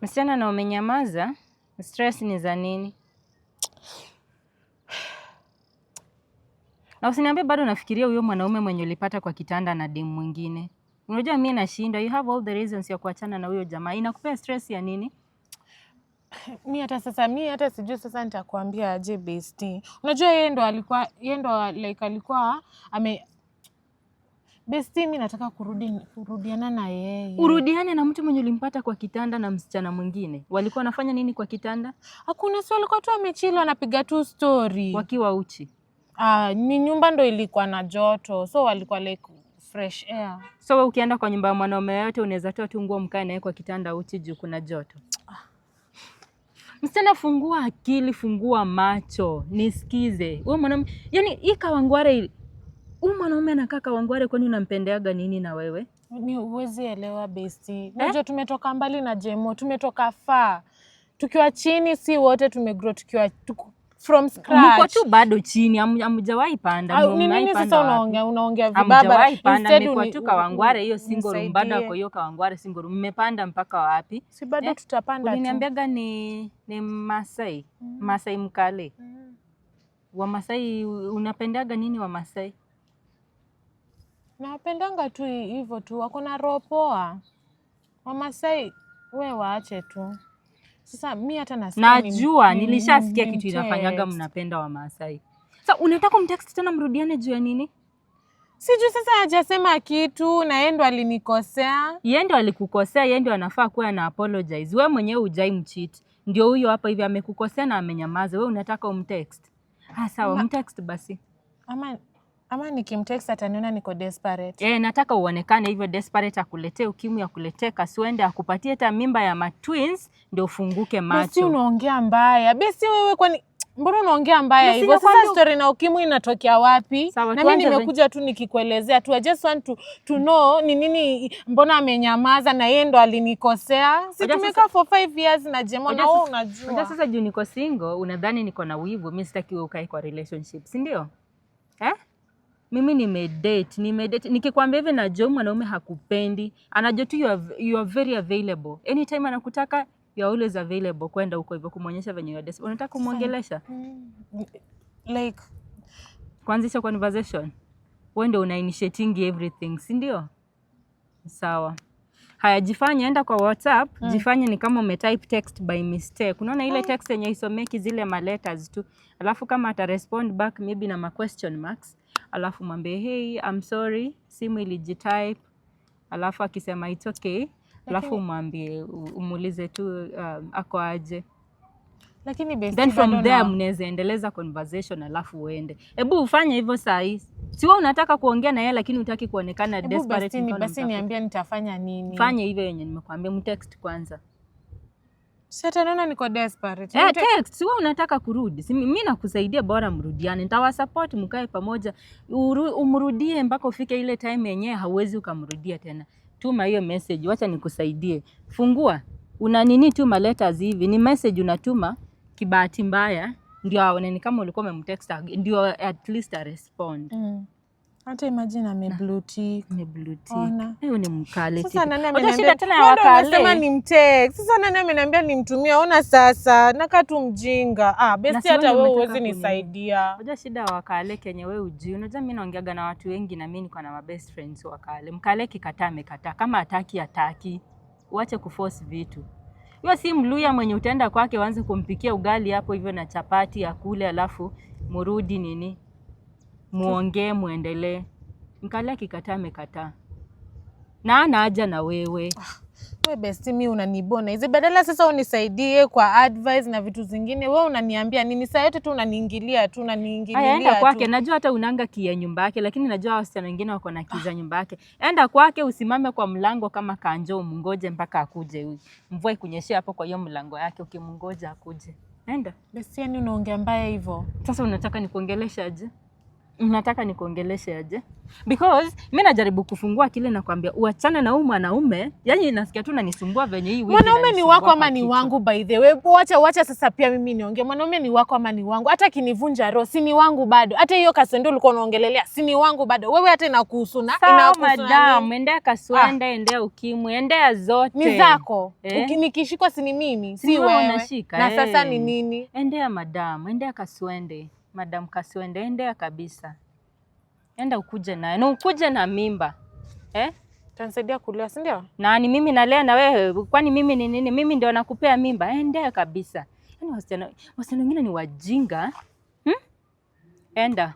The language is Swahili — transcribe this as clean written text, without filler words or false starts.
Msichana, na umenyamaza, stress ni za nini? Na usiniambie bado unafikiria huyo mwanaume mwenye ulipata kwa kitanda na demu mwingine. Unajua mimi nashindwa, you have all the reasons ya kuachana na huyo jamaa. Inakupea stress ya nini? Mi hata sasa, mi hata sijui sasa nitakuambia aje, bestie. Unajua yeye ndo like alikuwa ame, bestie, mi nataka kurudiana na yeye. Urudiane na mtu mwenye ulimpata kwa kitanda na msichana mwingine. Walikuwa wanafanya nini kwa kitanda? Hakuna, si walikuwa tu wamechill, wanapiga tu story. Wakiwa uchi. Ah, ni nyumba ndo ilikuwa na joto, so walikuwa like fresh air. So wewe ukienda kwa nyumba ya mwanaume yoyote unaweza toa tu nguo mkae naye kwa kitanda uchi juu kuna joto. Msichana, fungua akili, fungua macho, nisikize. Huyo mwanaume, yani hii Kawangware, huyu mwanaume anakaa Kawangware, kwani unampendeaga nini na wewe? Ni huwezi elewa, bestie. Unajua tumetoka mbali na Jemo, tumetoka far. Tukiwa chini, si wote tumegrow tukiwa from Mko scratch. Tu bado chini, hamjawahi panda. Au, ni nini Mmewahi sasa panda wapi? unaongea vibaba. Hamjawahi panda, Instead mmekuwa tu Kawangware hiyo single room, bado unisaidie. ako hiyo Kawangware single room. Mmepanda mpaka wapi? Si bado Eh? tutapanda tu. Uliniambiaga ni Masai, Masai Mkale. Wamasai unapendaga nini Wamasai? Nawapendanga tu hivyo tu, wako na roho poa. Wamasai we waache tu. Sasa mi hata nasikia Najua nilishasikia kitu inafanyaga nimtext. Mnapenda Wamasai. Sasa unataka umtext tena mrudiane juu ya nini? Sijui sasa hajasema kitu na yeye ndo alinikosea. Yeye ndio alikukosea, yeye ndio anafaa kuwa na apologize. Wewe mwenyewe hujai mcheat. Ndio huyo hapa hivi amekukosea na amenyamaza. Wewe unataka umtext? Ah, sawa, mtext basi. Ama nikimtext ataniona niko desperate. Eh, nataka uonekane hivyo desperate, akuletee ukimwi, akuletee kaswende, akupatie hata mimba ya matwins ndio ufunguke Bestie, macho. unaongea mbaya. Bestie wewe, kwani mbona unaongea mbaya Na hivyo? Sasa sinakwambia- story na ukimwi inatokea wapi? Sawa, Na mimi tuanze nimekuja tu nikikuelezea tu. I just want to know ni nini, mbona amenyamaza na yeye ndo alinikosea. Si Unajua tumekaa for 5 years na Jemo na Unajua wewe Unajua unajua. sasa juu niko single, unadhani niko na wivu, mi sitaki wewe ukae kwa relationship, si ndio? Eh? Mimi nimedate, nimedate. Nikikwambia hivi, najua mwanaume hakupendi, anajua tu you are very available. Anytime anakutaka, you are always available kwenda huko hivyo kumwonyesha venye you are desperate. Unataka kumwongelesha? Like Kuanzisha conversation. Wewe ndio una initiating everything, si ndio? Sawa. Haya, jifanye, enda kwa WhatsApp, jifanye ni kama umetype text by mistake. Unaona ile text yenye isomeki, zile ma letters tu. Alafu kama ata respond back maybe na ma question marks, alafu mwambie, "Hey, I'm sorry, simu ilijitype." Alafu akisema it's okay, alafu mwambie, umuulize tu ako aje. Lakini bestie, Then from bado there mnaweza endeleza conversation alafu uende. Hebu ufanye hivyo saa hii. Si wewe unataka kuongea na yeye lakini hutaki kuonekana Hebu desperate bestie, mfano basi mtafuta. niambie nitafanya nini? Fanye hivyo yenye nimekuambia, mtext kwanza. Si ataniona niko desperate. Eh, text, si wewe unataka kurudi. Si mimi nakusaidia, bora mrudiane. Nitawasupport mkae pamoja. Umrudie mpaka ufike ile time yenyewe hauwezi ukamrudia tena. Tuma hiyo message, wacha nikusaidie. Fungua. Una nini tu ma letters hivi, ni message unatuma kibahati mbaya ndio aone ni kama ulikuwa umemtext, ndio at least a respond. Hata imagine ame blue tick. Ni blue tick. Ona. Huyu ni mkale. Sasa nani Unajua ameniambia? shida tena ya Wewe ndo umesema wakale. ni mtext. Sasa nani ameniambia nimtumie? Ona sasa, nakaa tu mjinga. Ah, Na bestie, si hata wewe wewe umetaka huwezi nisaidia. Unajua shida ya wakale kenye wewe ujui. Unajua mimi naongeaga na watu wengi na mimi niko na ma best friends wakale. Mkale kikataa amekataa. Kama hataki, hataki. Uache kuforce vitu. Hiyo si Mluya mwenye utaenda kwake uanze kumpikia ugali hapo hivyo na chapati ya kule alafu murudi nini? Muongee muendelee. Mkale akikataa amekataa. Na ana haja na wewe. We bestie, mi unanibona hizi, badala sasa unisaidie kwa advice na vitu zingine, we unaniambia nini? Saa yote tu unaniingilia tu, Aya, enda unaniingililia kwake. tu. Najua hata unanga key ya nyumba yake, lakini najua wasichana wengine wako na key za nyumba yake. Enda kwake, usimame kwa mlango kama kanjo, umngoje mpaka akuje huyu. Mvua ikunyeshea hapo kwa hiyo mlango yake, ukimngoja akuje. Enda. Bestie, yani unaongea mbaya hivyo. Sasa unataka nikuongelesha aje? Nataka nikuongeleshe aje? Because mi najaribu kufungua kile nakwambia uachane na huyu mwanaume, yani nasikia tu nanisumbua venye hii wiki Mwanaume ni inanisumbua wako ama kwa ni kichwa. wangu? By the way, wacha wacha sasa pia mimi niongee. Mwanaume ni wako ama ni wangu? Hata akinivunja roho, si ni wangu bado? Hata hiyo kaswende ulikuwa unaongelelea, si ni wangu bado? Wewe hata inakuhusu na Sawa inakuhusu na madam, nini? endea kaswende, endea ukimwi, endea zote. Ni zako. Eh? Nikishikwa si ni mimi, Si si wewe wewe. unashika, Na sasa eh. ni nini? Endea madam, endea kaswende, madam kaswende, endea kabisa. Enda ukuje naye na ukuje na mimba, eh? Utanisaidia kulea, si ndio? Nani mimi nalea na wewe? Kwani mimi ni nini? Mimi ndio nakupea mimba? Endea kabisa. Yaani wasichana wengine ni wajinga, Enda.